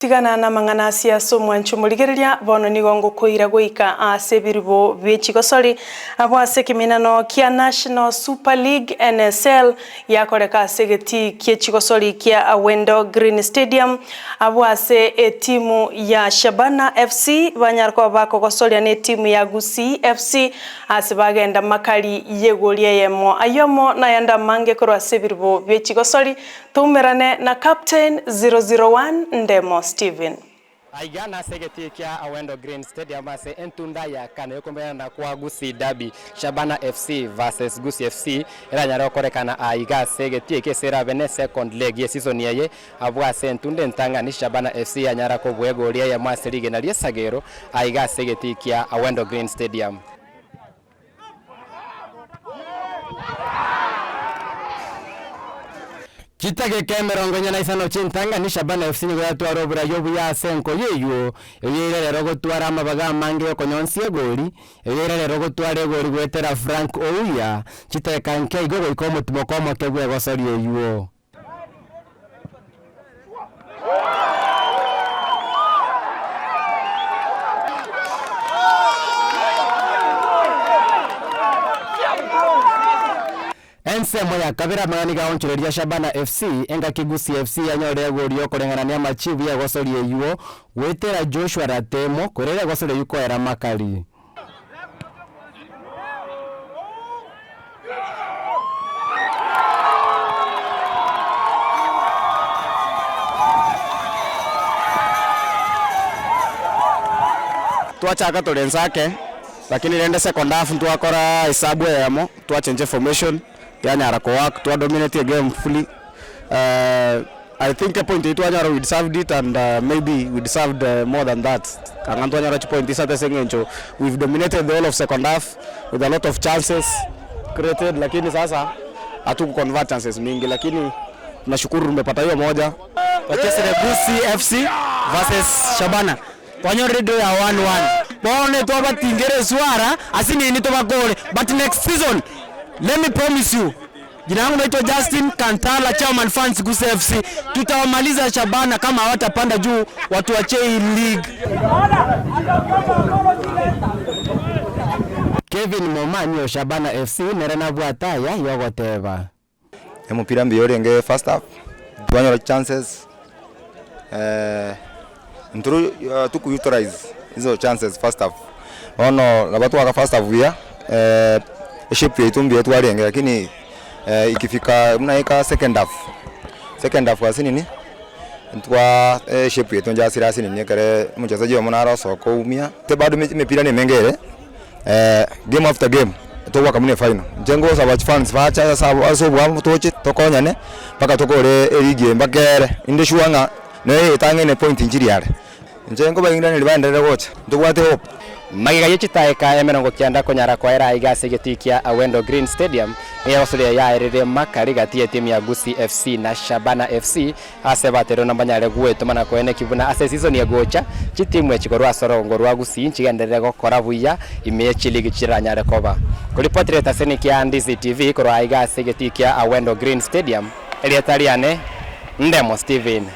Tigana namang'ana asie ase omwancho omorigereria, bono nigo ngokoira goika ase ebiribo bie chigosori, abwo ase ekeminano kia National Super League, NSL, giakoreka ase egetii kie chigosori kia Awendo Green Stadium, abwo ase etimu ya Shabana FC banyare koba bakogosoria netimu ya Gusii FC ase bagenda makari y'egori eyemo. Ayio amo nayande amange korwa ase ebiribo bie chigosori, Toumerane na Captain 001 Ndemo Steven. Aiga nase egetii kia Awendo Green Stadium ase entunda ya kane yokomerana kwa Gusii Derby, Shabana FC vs Gusii FC eranyare gokorekana aiga ase egetii eke ase erabe ne second leg ye season eye abwo ase entunda entang'ani Shabana FC yanyara kobua egori eyemo ase rigena ri'esagero aiga ase egetii kia Awendo Green Stadium. Chitageka emerongo enya na isano chintang'ani, Shabana FC nigo yatwara oborai obuya ase enkoyo eyio, eyio eire rero gotwara amabaga amange y'okonyonsia egori, eyio eire rero gotwara egori goetera Frank Ouya, chitageka nke igo goika omotimoko omoke bw'egosori eyio. Ensemo ya kabere amang'ana nigo aonchoreria Shabana FC, engaki Gusii FC yanyorire egori y'okoreng'anania amachibu y'egosori eyio goetera Joshua Ratemo korera egosori eyio koera makari. Twachaka tore inse ake, lakini rende second half ntwakora esabu eyemo, twachenja eformation, yanyara kowork, twadominate egame fully. I think epoint eyio twanyora we deserved it and maybe we deserved more than that. Anga ntwanyora chipoint isato ase eng'encho we've dominated the whole of second half with a lot of chances created lakini sasa hatuku convert chances mingi lakini tunashukuru tumepata hiyo moja. Twachesire Gusii FC versus Shabana twanyorire draw ya 1-1 bono twabatingera eswara ase nini tobakore but next season let me promise you Jina langu naitwa Justin Kantala, chairman fans Gusii FC. Tutawamaliza Shabana kama hawatapanda juu, watuachie hii league. Kevin Momanyi o Shabana FC nere nabwate aya yogoteba. Emopira mbuya orenge first half, twanyora chances ntoro tuku utilize hizo chances first half, bono nabo twaka first half buya eshape yaito mbuya twarenge lakini ikifika buna eka second half, second half ase nini, ntwa eshape yaito nchasire ase nini ekere omochezaji oyomo nare osoka oumia, bado emepira na emenge ere. Game after game togoaka buna efinal. Inche ngosaba chifans bache ase ase oboamo toche tokonyane mpaka tokore eligi eye mpaka eere. Inde sure ng'a nere etang'aine epoint nchiri are. Inche nkobairaneria baenderere gocha, ntobwate hope. Magega ye chitaeka emerongo kianda konyara koera aiga ase egetii kia Awendo Green Stadium, nigo egosoria yaerire makari gati y'etimu ya Gusii FC na Shabana FC Ase baterwe nambanyare gwetoma na koeneki buna ase esisoni egocha, chitimu echi korwa ase orogongo rwa Gusii nchigenderere gokora buya ime ye chiligi chiranyare koba. Koripoti retaseni kia Ndizi TV korwa aiga ase egetii kia Awendo Green Stadium, erieta riane Ndemo Steven.